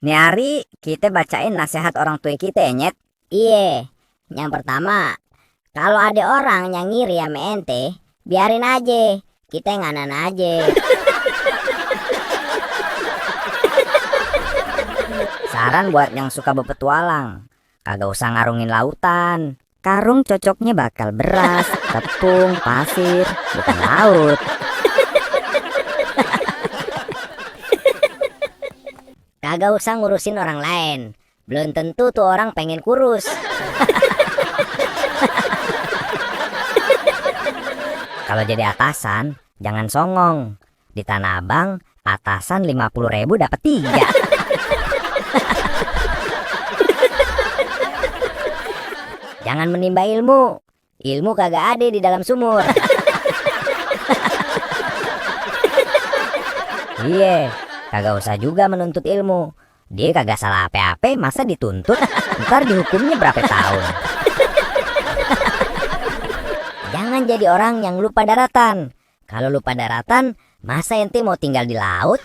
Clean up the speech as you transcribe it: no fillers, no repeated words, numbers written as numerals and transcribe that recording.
Nih hari kita bacain nasihat orang tua kita ya, Nyet. Iye, yang pertama, kalau ada orang yang ngiri sama ente, biarin aja, kita nganan aja. Saran buat yang suka berpetualang, kagak usah ngarungin lautan. Karung cocoknya bakal beras, tepung, pasir, bukan laut. Kagak usah ngurusin orang lain, belum tentu tuh orang pengen kurus. Kalau jadi atasan, jangan songong. Di Tanah Abang, atasan 50.000 dapat 3. Jangan menimba ilmu, ilmu kagak ada di dalam sumur. Iya, kagak usah juga menuntut ilmu. Dia kagak salah apa-apa, masa dituntut? Ntar dihukumnya berapa tahun? Jangan jadi orang yang lupa daratan. Kalau lupa daratan, masa ente mau tinggal di laut?